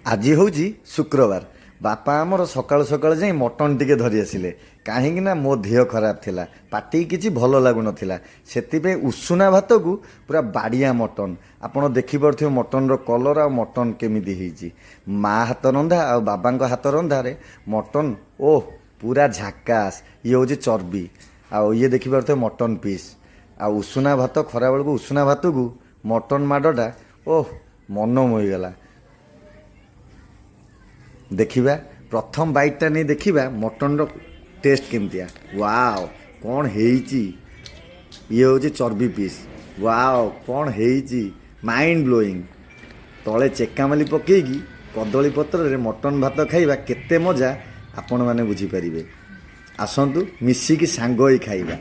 ଆଜି ହେଉଛି ଶୁକ୍ରବାର। ବାପା ଆମର ସକାଳୁ ସକାଳୁ ଯାଇ ମଟନ୍ ଟିକେ ଧରି ଆସିଲେ, କାହିଁକି ନା ମୋ ଦେହ ଖରାପ ଥିଲା, ପାଟିକି କିଛି ଭଲ ଲାଗୁନଥିଲା। ସେଥିପାଇଁ ଉଷୁନା ଭାତକୁ ପୁରା ବାଡ଼ିଆ ମଟନ୍। ଆପଣ ଦେଖିପାରୁଥିବେ ମଟନ୍ର କଲର୍ ଆଉ ମଟନ୍ କେମିତି ହେଇଛି। ମା ହାତ ରନ୍ଧା ଆଉ ବାବାଙ୍କ ହାତ ରନ୍ଧାରେ ମଟନ୍, ଓହ, ପୁରା ଝାକାସ୍। ଇଏ ହେଉଛି ଚର୍ବି ଆଉ ଇଏ ଦେଖିପାରୁଥିବେ ମଟନ୍ ପିସ୍। ଆଉ ଉଷୁନା ଭାତ, ଖରାବେଳକୁ ଉଷୁନା ଭାତକୁ ମଟନ୍ ମାଡ଼ଟା, ଓହ, ମନ ମୋହିଗଲା। ଦେଖିବା, ପ୍ରଥମ ବାଇଟ୍ଟା ନେଇ ଦେଖିବା ମଟନ୍ର ଟେଷ୍ଟ କେମିତିଆ। ୱାଓ, କ'ଣ ହେଇଛି! ଇଏ ହେଉଛି ଚର୍ବି ପିସ୍। ୱାଓ, କ'ଣ ହେଇଛି! Mind blowing. ତଳେ ଚେକାମାଲି ପକେଇକି କଦଳୀ ପତ୍ରରେ ମଟନ୍ ଭାତ ଖାଇବା କେତେ ମଜା, ଆପଣମାନେ ବୁଝିପାରିବେ। ଆସନ୍ତୁ, ମିଶିକି ସାଙ୍ଗ ହେଇ ଖାଇବା।